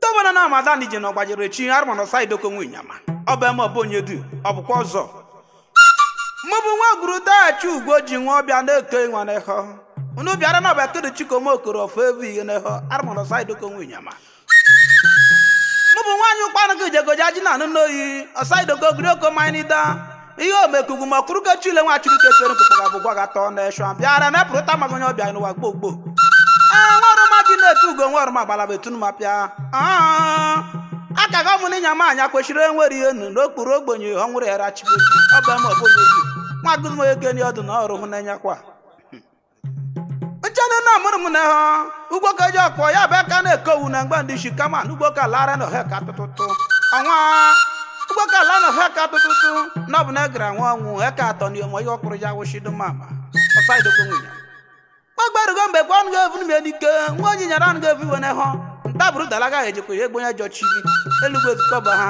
Ntobana na amadan ije na ọgbajere chi arụmanụ saidoko nwe ịnyama ọ bụ eme ọbụ onye du ọ bụkwa ọzọ. Mụ bụ nwa gwuru dachi ugwo ji nwa ọbịa na-eke nwa n'eho unu bịara na ọbịa kedu chikoma okoro ọfụ ebu ihe n'eho arụmanụ saidoko nwe ịnyama. Mụ bụ nwaanyị ụkpanụ gị jegoja ji na anụ n'oyi ọsaidoko girioko manida ihe omekugwu ma ọkụrụke chile nwa chirike fere mkpụkpụ ga bụgwa ga tọọ na-esho bịara na epụrụta maka onye ọbịa n'ụwa gboo gboo. Ee, nwa ọrụma ji na-etu ugo nwa ọrụma gbala betunu ma pịa akaga mụ na ịnyama anya kwesịrị enwere ihe nu n'okpuru ogbenye ọnwụrụ ya rachibochi ọba ma ọbụghị obi nwa gụzm eke ọdụ na ọrụ hụ n'enya kwa nchenụ na mụrụ m na ha ugbo ka eji ọkpọ ya bụ aka na-ekowu na mgbe ndị shi kama n'ugbo ka lara na ọha ka tụtụtụ ọnwa ugbo ka ala na ọha ka tụtụtụ na ọ bụ na egara nwa ọnwụ eka atọ na onwe ya ọkpụrụ ya wụshido mama ọsaidoko nwunye gbagbarugo mgbe gwa ọnụ ga-evu m n'ike nwa onye nyara ọnụ ga-evu iwe n'ehọ ntabụrụ dalaga ejikwa ya egbo onye jọchi elugbo ezukọba ha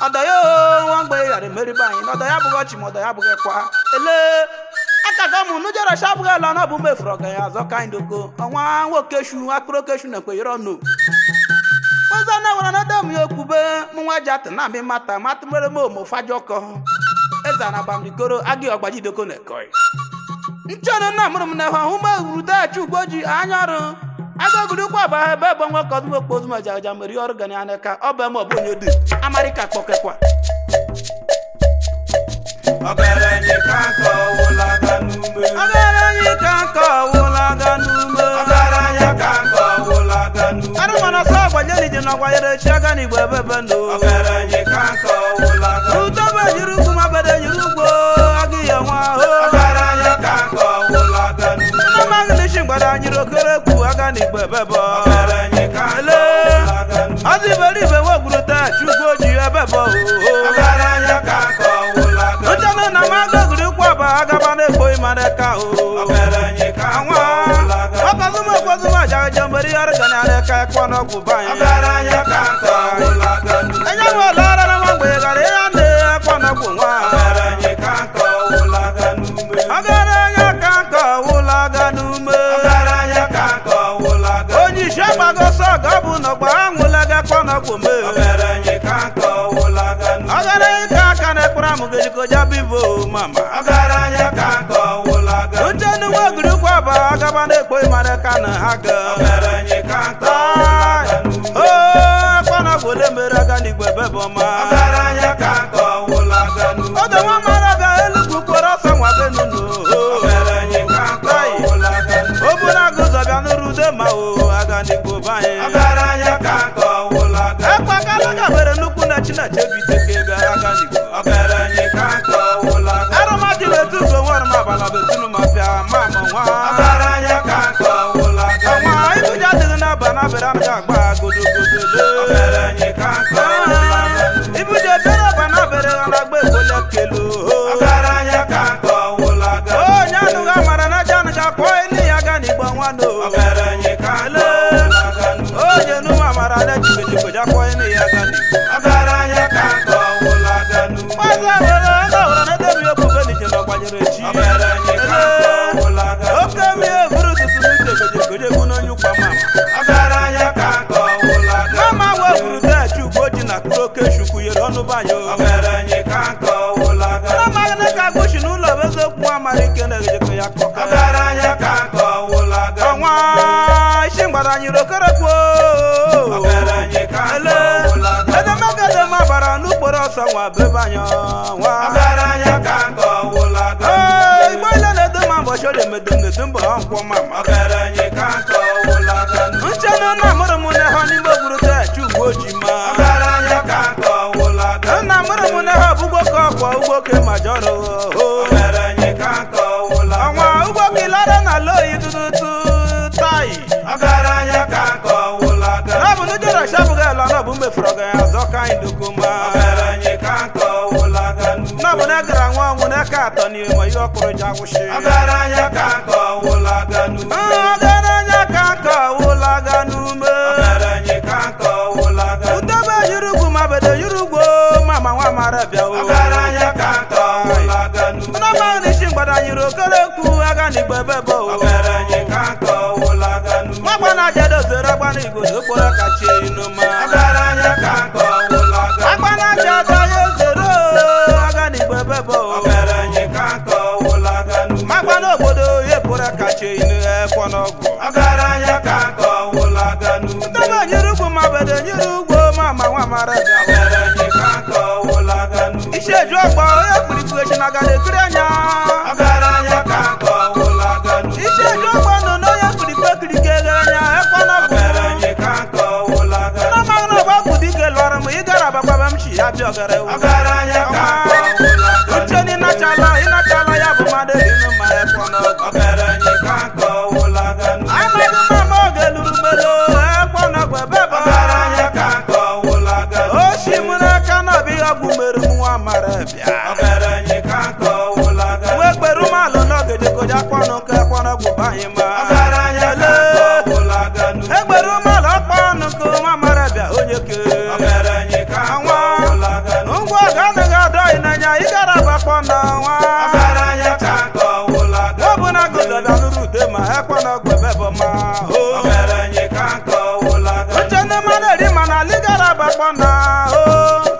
ọdọ ya nwa mgbe ghara emeribe anyị na ọdọ ya abụghị ọchị ma ọdọ ya abụghị kwa ele akaga mụ nujere sha abụghị ala na ọ bụ mefuru ọga ya azọ ka anyị doko ọnwa nwoke shu akpụrụ oke shu na ekwenyere ọnụ ọzọ na wara na dem ya okwube mụ nwa ji atụ na amị mata matụmere m omo fajọkọ eze na agbamikoro agị ọgbajidoko na ekoi nchere nna mụrụ m na hụ ma rudechi ugbo ji anya ọrụ agogurukwa bụ ebe ebe nwa ka ọdụm okpo ozuma jaja meri ọrụ gani anya ka ọ bụ eme ọbụ onye du amarịka kpọkekwa. Ọgaranya ka nka ọwụlaga n'ume. Ọgaranya ka nka ọwụlaga n'ume. Ọgaranya ka nka ọwụlaga n'ume. Arụmana sọ agbanyere ije na ọgbanyere chi aga n'igbo ebe ebe ndụ. Ọgaranya ka nka ọwụlaga. Udobe jiri ugwu ma bede jiri ugbo agị ya nwa o. Ọgaranya ka nka ọwụlaga n'ume. Nne m agị n'isi mgbada nyiri okere kwu aga n'igbo ebe ebe. Ọgaranya ka nka ọwụlaga n'ume. Ọzọ iberibe nwegburu taa chukwu oji ebe ebe o. Ọgaranya ka nka ọwụlaga. Nchanụ na m agogiri ụkwụ aba agaba na-ekpo ịmara ka o. Ọgaranya ka nka Nwa ọwụlaga. ọkọzụm okwozụm aja aja mberi ọrụ ga na ka ekpọ n'ọgwụ banyị. Ọgaranya ka nka ọwụlaga n'ume. Enye m ụlọ ọrụ na nwa mgbe gara ịya na ekpọ n'ọgwụ nwa. Ọgaranya ka nka ọwụlaga n'ume. Ọgaranya ka nka ọwụlaga n'ume. Ọgaranya ka nka ọwụlaga. Onye isi agbago sọ ga ọ bụ n'ọgba anwụlaga ekpọ n'ọgwụ me. Ọgaranya ka nka ọwụlaga n'ume. Ọgaranya ka aka na-ekpere amụ gejikoja bivo mama. Ọgaranya ka nka ọwụlaga. Nchenu nwa ogiri ụkwụ aba agaba na-ekpo ịmara ka na ha ga. Ọgaranya ka nka ọwụlaga n'ume. Oo, akpọnọgwụ ole mere aga n'igwe ebe bụ ọma. Ọgaranya ka nka ọwụlaga n'ume. Oge nwa mara bịa elugwu kwere ọsọ nwa be nunu. Ọgaranya ka nka ọwụlaga n'ume. Obere agụ ụzọ bịa nụrụ ude ma o aga n'igwe be anyị. Ọgaranya ka nka ọwụlaga. Ekpakala gabere nnukwu na Chineke biteke bịa aga n'igwe. Ọgaranya ka nka ọwụlaga. Arụmadị wetu ugo nwa ọrụ m abala betunu ma pịa ma ma nwa. Ọgaranya ka nka ọwụlaga. Ọnwa ibuja adịghị n'aba na bere anaghị agba godogodo. Ọgaranya ka nka ọwụlaga. Ibuje bere ọba na bere ha na-agba ekwele kelu. Ọgaranya ka nka ọwụlaga. Onye anụghị amara na aja anụghị akpọ ili ya ga n'igbo nwanne o. Ọgaranya ka nka ọwụlaga. Onye nụ amara na jikojigoja kpọ ili ya ga n'igbo. Ọgaranya ka nka ọwụlaga n'ume. Ọzọ were ọzọ were na edebi okpukpe n'ije na ọgbanyere chi. Ọgaranya ka nka ọwụlaga. Oke mmiri eburu tutu n'uche gojegoje egbu n'onye ụkwa mama. Ọgaranya ka nka ọwụlaga. Mama wee gwuru dechi ugbo ji na kpụrụ oke chukwu yere ọnụ banye o. Ọgaranya ka nka ọwụlaga. Mama gịnị ka agụchi n'ụlọ bụ eziokwu amara ike na-ejekọ ya kọka. Ọgaranya ka nka ọwụlaga. Ọnwa isi mgbada nyere okerekwu. Ọgaranya ka nka Ele ọwụlaga. edemegedem abara n'ukporo ọsọ nwa bebe anya nwa. Ọgaranya ka nka ọwụlaga. Ee, igbo ile na-edo ma mbọchị orie medom na-edo mbọ ha nkwọ mama. Ọgaranya ka nka ọwụlaga. Nchenụ na mụrụ m na ha n'ime ogburu techi ugbo ji ma. Ọgaranya ka nka ọwụlaga. Nna mụrụ m na ha bụ ugbo ka ọkwa ugbo ke ma jọrọ. Ọgaranya ka nka ọwụlaga. Ọnwa ugbo ka ịlara na ala oyi dudutu tai. Ọgaranya ka nka ọwụlaga. Na bụ nujere shabụghị ala na ọ bụ mefuru ọganya azọ ka anyị dokoma. Ọgaranya ka nka ọwụlaga. Na bụ na gara nwa ọnwụ n'aka atọ n'ime ma ihe ọkụrụ ji agwụsị. Ọgaranya ka nka ọwụlaga n'ume. Ọgaranya ka nka ọwụlaga n'ume. Ọgaranya ka nka ọwụlaga. Udobe yiri ugwu ma bedo yiri ugwu mama nwa mara bịa o. Ọgaranya ka nka ọwụlaga n'ume. Nna m n'isi mgbada nyiri okere ekwu aga n'igbo ebe bụ. Ọgaranya ka nka ọwụlaga n'ume. Nwagba na aja dozere agba n'igbo okporo kachi inuma. Ọgaranya Ọgede nyere ugbo mama nwa mara bịa. Ọgaranya ka nke ọwụlaga n'ume. Isi eju ọgbọ onye kpirikpi echi na gada ekiri anya. Ọgaranya ka nke ọwụlaga n'ume. Isi eju ọgbọ nọ n'onye kpirikpi ekirike eghere anya ekwe na bụ. Ọgaranya ka nke ọwụlaga Nna n'ume. m na ọgba bụ dike lụọrọ m ịgara abakwaba m chi ya bịa ọgara ewu. Ọgaranya ka nke ọwụlaga Uche n'ume. na ịnachala ịnachala ya bụ mmadụ elu ma ekwe na ọgụ. Ọgaranya ka nke ọwụlaga n'ume. Amaghị m ama oge luru melo ekwe na ọgụ ebe bụ. Ọgaranya ka nke ọwụlaga n'ume. Oshi m n'aka na ọbịa ọgwụ mere m nwa mara bịa. Ọgaranya ka nke ọwụlaga Nwe kpere ụmụalụ n'oge koja kpọnụ nke kpọnụ ọgwụ banyị ma. Ọgaranya ka nke ọwụlaga n'ume. Egbere ụmụalụ ọkpọnụ nke nwa mara bịa onye ke. Ọgaranya ka nke ọwụlaga n'ume. Ngwa ọgụ anaghị adọ anyị n'anya ịgara agbakpọ na nwa. Ọgaranya ka nke ọwụlaga Ọ bụ na gụzọbịa lụrụ ude ma ekwe na ọgwụ ebe bụ ma. O. Ọgaranya ka nke ọwụlaga Uche ndị mmadụ eri mana ala ịgara agbakpọ na o.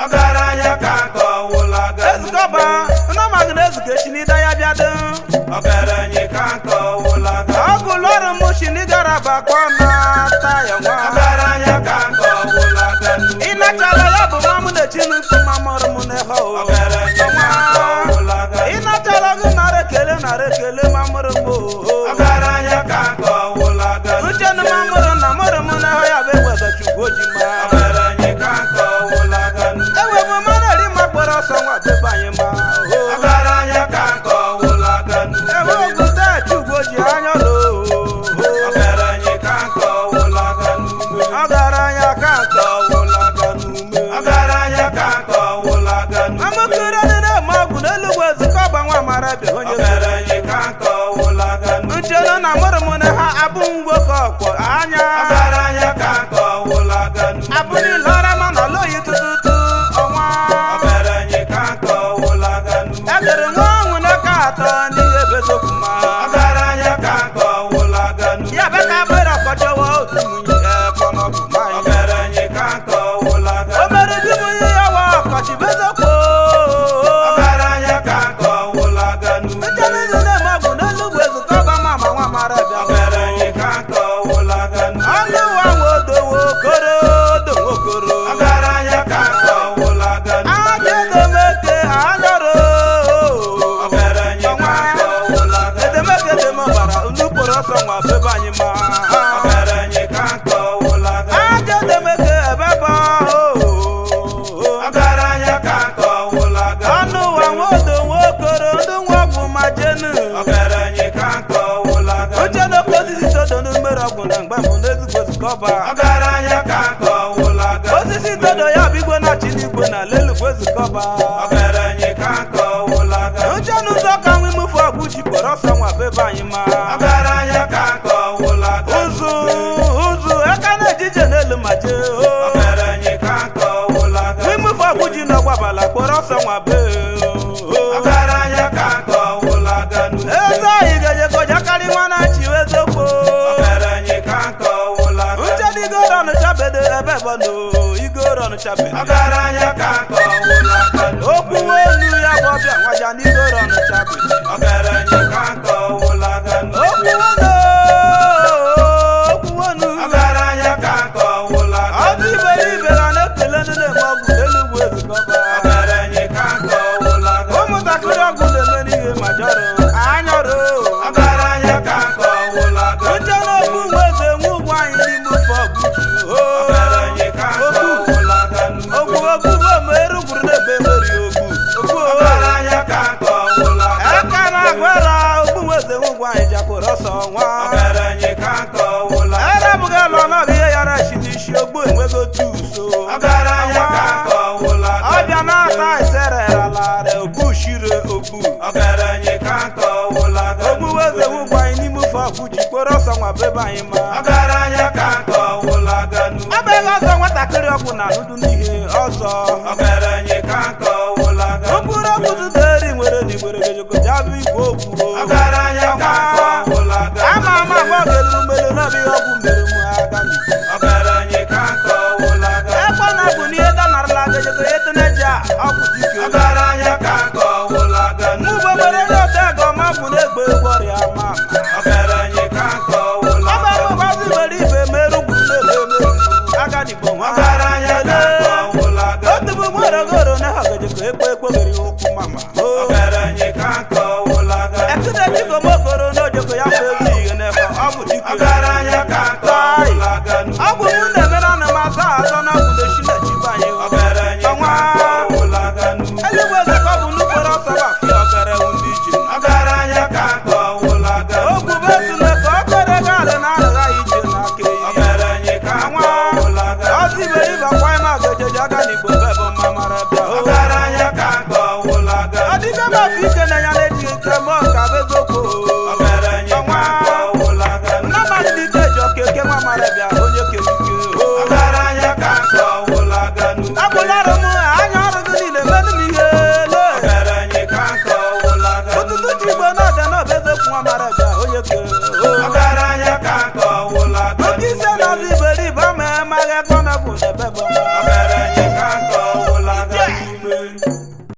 Ọgaranya ka nke ọwụlaga Ezukọba, ndị amaghị na ezuka echi n'ide ya bịa dị. Ọgaranya ka nke ọwụlaga Ọgụ lọrụ m shi n'ịgara agbakpọ na taya nwa. Ọgaranya ka nke ọwụlaga Ịnachala ya bụ nwa m na-echi n'ukwu ma mụrụ m n'eho o. Ọgaranya ka nke ọwụlaga Ịnachala gị nara ekele nara ekele ma mụrụ m o. Ọgaranya ka nke ọwụlaga Uche na ma mụrụ na mụrụ m n'eho ya bụ egwebe Chukwu oji ma. Ọgaranya ka nke ọwụlaga Enwe m mmanụ eri ma kpọrọ ọsọ nwa bebe anyị ma o. Ọgaranya ka nke ọwụlaga Enwe ogote Chukwu oji anya lo. Ọgaranya ka nke ọwụlaga Ọgaranya ka nke ọwụlaga n'ume. Ọgaranya ka nke ọwụlaga Amụkiri dị na-eme ọgwụ n'elu ugwu ezukọ ọgba nwa mara bịa onye Ọgaranya ka nke ọwụlaga nchenu na mụrụ m na ha abụ nwoke ọkwọ anya. Ọgaranya ka nke ọwụlaga Abụ niile ọra ma na loyi tututu ọnwa. Ọgaranya ka nke ọwụlaga Egere nwa ọnwụ n'aka atọ n'ihe bezokwu ma. Ọgaranya ka nke ọwụlaga Ya bụ ka abụrụ ọkọchọwa otu nwunye ekpọnọgwụ manya. Ọgaranya ka nke ọwụlaga O mere di m ihe ya wa ọkọchị bezokwu. Ọgaranya ka nke ọwụlaga Nchenu ndị na-eme ọgwụ n'elu ugwu ezukọ ọgba ma ma nwa mara bịa. Ọgaranya ka nke ọwụlaga Ọnụ ụwa nwe odowo okoro odowo okoro. Ọgaranya ka nke ọwụlaga Aja edemeke anyọrọ. Ọgaranya ka nke ọwụlaga Edemeke edeme ọbara nnukwu ọsọ nwa bebe anyị ma. Ọgaranya ka nke ọwụlaga Aja edemeke ebe bụ Ọgaranya ka nke ọwụlaga ọnụ ụwa nwe odo nwe okoro ndị nwe ọgwụ ma jenu. Ọgaranya ka nke ọwụlaga Uche n'oke osisi todo n'umere ọgwụ na mgbe mbụ n'ezigbo zukọba. Ọgaranya ka nke ọwụlaga Osisi todo ya bụ igwe na-achị n'igwe na lelugwe zukọba. Ọgaranya ka nke ọwụlaga Uche n'ụzọ ka nwe imufe ọgwụ ji kpọrọ ọsọ nwa bebe anyị ma. Ọgaranya ka nke ọwụlaga Ụzụ ụzụ aka na-ejije n'elu ma jee o. Ọgaranya ka nke ọwụlaga Imufe ọgwụ ji n'ọgbabala kpọrọ ọsọ nwa be o. Ọgaranya ka nke ọwụlaga Eze anyị ga-ejekoja karị nwa na-achị eziokwu. Ọgaranya ka nke ọwụlaga Uche dị igoro ọnụcha bedo ebe bọnụ igoro ọnụcha bedo. Ọgaranya ka nke ọwụlaga Okwu olu ya bụ ọbịa nwaja n'igoro ọnụcha bedo. Ọgaranya ka nke ọwụlaga Okwu onu okwu onu. Ọgaranya ka nke ọwụlaga Ọdụ iberibe na na-ekele ndị na-eme ọgwụ n'elu ugwu ezukọba. Ọgaranya ka nke ọwụlaga Ụmụntakịrị ọgwụ na-eme n'ihe ma jọrọ anyọrọ. Ọgaranya ka nke ọwụlaga Uche n'okwu nwe eze nwe ugwu anyị n'ime ofe ọgwụ ji. Ọgaranya ka nke ọwụlaga Ogbu ogbu bụ ome erugburu n'ebe emeri ogbu. Ogbu o. Ọgaranya ka nke ọwụlaga Aka na-agwara ogbu nwe eze nwe ugwu anyị jakwuru ọsọ nwa. Ọgaranya ka nke ọwụlaga Erabụghị ala ọnọdụ ihe yara esi n'isi ogbu enwego otu uso. Ọgaranya ka nke ọwụlaga Ọbịa na-ata isereralara ogbu shire ogbu. Ọgaranya ka nke ọwụlaga Ogbu nwe eze nwe ugwu anyị n'ime ofe ọgwụ ji kporo ọsọ nwa bebe anyị ma. Ọgaranya ka nke ọwụlaga Abeghị ọzọ nwatakịrị ọgwụ na anụdụ n'ihe ọzọ. Ọgaranya ka nke ọwụlaga Okpuru okwu zuteri nwere n'igwere gejogoja bụ igwe okwu. Ọgaranya ka nke ọwụlaga Ama ama agba ga-elu mgbelu n'ọbịa ọgwụ mere mụ aga n'igwe. Ọgaranya ka nke ọwụlaga Ekwe na bụ n'ihe danarala gejogo eteneji a ọgwụ dike. Ọgaranya ka nke ọwụlaga Mụ bụ obere ndị ọta ego ma bụ na-egbe egwu ọrịa ma ama. Ọgaranya ka nke Ọba ọwụlaga mụ gbazi nwere ibe merụ gwuru na-ebe emerụ. Aga n'igbo nwa. mama. Ọgaranya ka nkọ wụlaga. Ekide dịka omokoro n'ojoko ya bụ ego ihe n'efe ọ bụ dike. Ọgaranya ka nkọ wụlaga. Ọ bụ mụ na-emere anụ m asa atọ na ọbụdo chinechi banye. Ọgaranya ka Ọnwa. nkọ wụlaga. Eluigwe zekọ bụ nnukwu ọsọ bụ afịa ọgara ewu ndị ije. Ọgaranya ka nkọ wụlaga. Ogwube Chineke ọ kere gaarị na arịgha ije n'aka eyi. Ọgaranya ka nkọ wụlaga. Ọzọ iberibe akwa ịma ga-ejeje aga n'Igbo be bụ mma mara bịa. Ọgaranya ka nkọ wụlaga. Ọdịbe m afọ ike na ya na-eji ike mụọ ka bụ eziokwu. Ọgaranya ka nkọ wụlaga. Nna mmadụ dị ike ji ọka eke nwa mara bịa onye kere ike. Ọgaranya ka nkọ wụlaga. Agbụlarụ m anya ọrụ gị niile menụ m ihe le. Ọgaranya ka nkọ wụlaga. Ụtụtụ ji igbo na-abịa n'ọba eziokwu nwa mara bịa onye kere.